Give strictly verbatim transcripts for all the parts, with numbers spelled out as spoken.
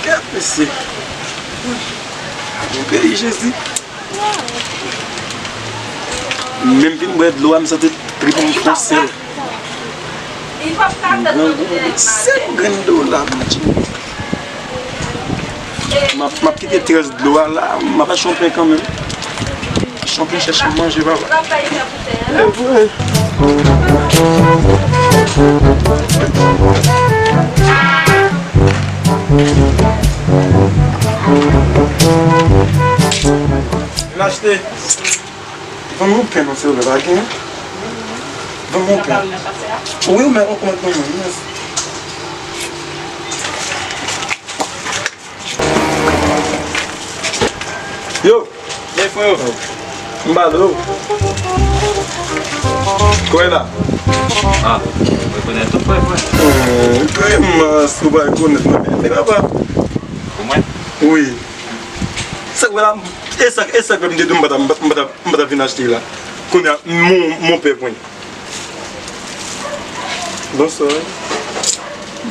Gad mesye. Nan peyi Jezi. Menm fin bwè dlo a, m santi trip mwen fon sèl. M pran yon senk grenn dola, Bondye. M ap, m ap kite trans dlo a la, m ap achte yon pen kanmenm. Achte yon pen, chèche manje, papa. E vre. Vin achte. Vann mwen pen non, silvouplè, pa gen? Vann mwen pen. Wi, ou mèt, ou mèt, ou mèt. Yo! Ye, frè yo. M ba l, yo. Kòman la? Ah, ou rekonèt tou, frè, frè. Hmm, Grimas, ou pa rekonèt mwen byen, papa. Pou mwen? Wi. Sa k fè la, e sa, e sa k fè m te di w m pa ta, m pa, m pa ta, m pa ta vin achte la. Kounye a, mon, mon pè pwen. Bonswa.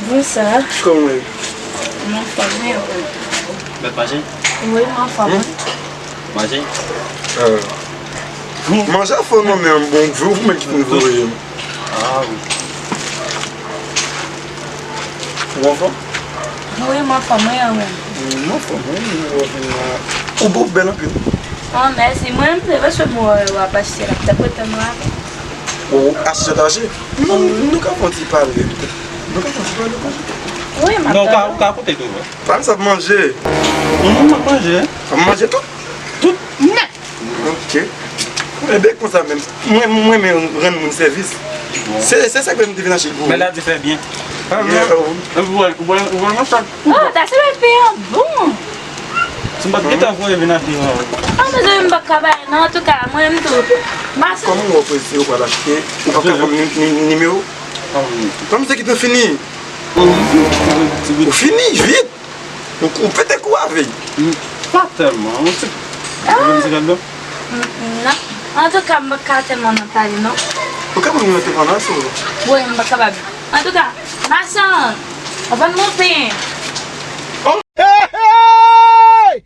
Bonswa. Kòman w ye? M anfòm, e ou? Mèt manje? Wi, m anfòm. Hmm? Manje? Euh, manje a fò non, men bon, vre ou menm ki konn voye m. Ah, wi. Ou anfòm? Wi, m anfòm, wi, ou menm? M anfòm, wi, ou vin la. Ou bèl anpil. Oh, mèsi. Mwen, m te vle sou mwen, w ap achte la, m t ap rete mwen avè. Ou achte tache? Nou, nou ka fè yon ti pale. Nou ka fè yon ti pale, pale. Wi, m ap Non, ou ka, tande. Ou ka koute tou, wi. Pale sa ap manje. Mwen, m ap manje. Ap manje tout? Tout nèt. Ok. Ebyen, konsa menm. Mwen, mwen renmen rann moun sèvis. Se, se sa k fè m te vin achte l pou ou. Mèladi fè byen. Ah, yeah, non. Ou wè, ou wè, ou wè, mwen sa. Oh, ta se le pen an bon. Si m pa t gentan voye vin achte, non. Ah, mezanmi, m pa ka bay, non, antouka, mwen menm tou. Mache. Kòman w apresye ou pral achte, ou pa ka ban m ni-, ni-, nimewo? Kòman se ki te fini? Ou fini, vit. Ou, ou pete kou avè l. Mm, pa tèlman, yon ti, yon ti gad dlo. Mm, non. Antouka, m pa ka tèlman nan pale, non. Ou ka ban m nimewo telefòn nan, silvouplè? Wi, m pa kapab. Antouka, machann, vann mwen pen. Oh! Hey, hey!